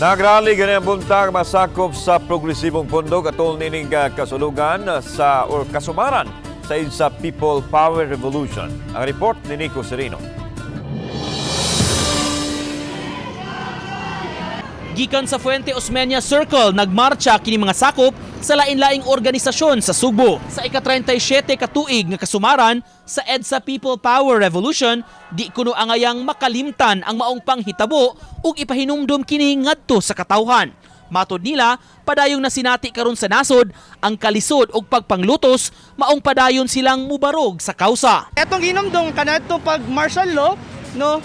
Nagrally gani ang buntag masakop sa progresibong pundok atol nining kasulugan sa or kasumaran sa EDSA People Power Revolution. Ang report ni Nico Sereno. Gikan sa Fuente Osmeña Circle, nagmarcha kini mga sakop sa lain-laing organisasyon sa Sugbo. Sa ika-37 katuig nga kasumaran sa EDSA People Power Revolution, di kuno angayang makalimtan ang maong panghitabo ug ipahinumdum kini ngadto sa katawhan. Matod nila, padayong nasinati karon sa nasod ang kalisod ug pagpanglutos, maong padayon silang mubarog sa kausa. Etong ginomdong kanadto pag martial law, no,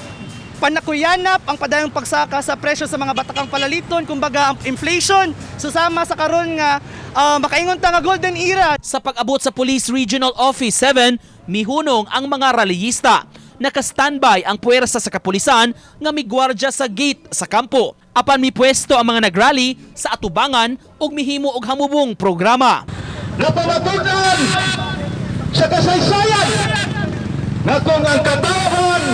panakuyanap ang padayong pagsaka sa presyo sa mga batakang palaliton, kumbaga ang inflation susama sa karon nga makaingon ta nga golden era. Sa pag-abot sa Police Regional Office 7, mihunong ang mga rallyista. Naka-standby ang puwersa sa kapulisan nga migwardya sa gate sa kampo. Apan mipwesto ang mga nagrally sa atubangan ug mihimo og hamubong programa. Napamatunan sa kasaysayan na kung ang katawhan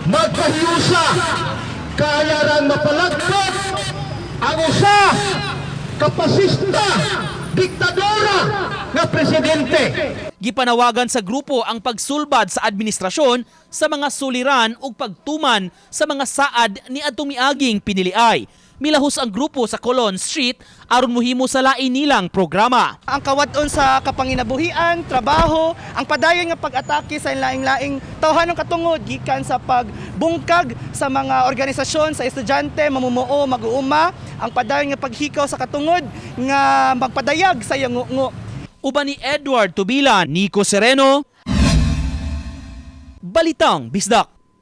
magpahiusa, kaya rang mapalagpot ang usa kapasista, diktadora nga presidente. Gipanawagan sa grupo ang pagsulbad sa administrasyon sa mga suliran ug pagtuman sa mga saad ni adtong miaging piniliay. Milahos ang grupo sa Colon Street aron mohimo sa lain nilang programa. Ang kawad-on sa kapanginabuhian, trabaho, ang padayon nga pag-atake sa laing-laing tawhanong katungod gikan sa pagbungkag sa mga organisasyon sa estudyante, mamumuo, mag-uuma, ang padayon nga paghikaw sa katungod nga magpadayag sa yangungo. Uban ni Edward Tubila, Nico Sereno, Balitang Bisdak.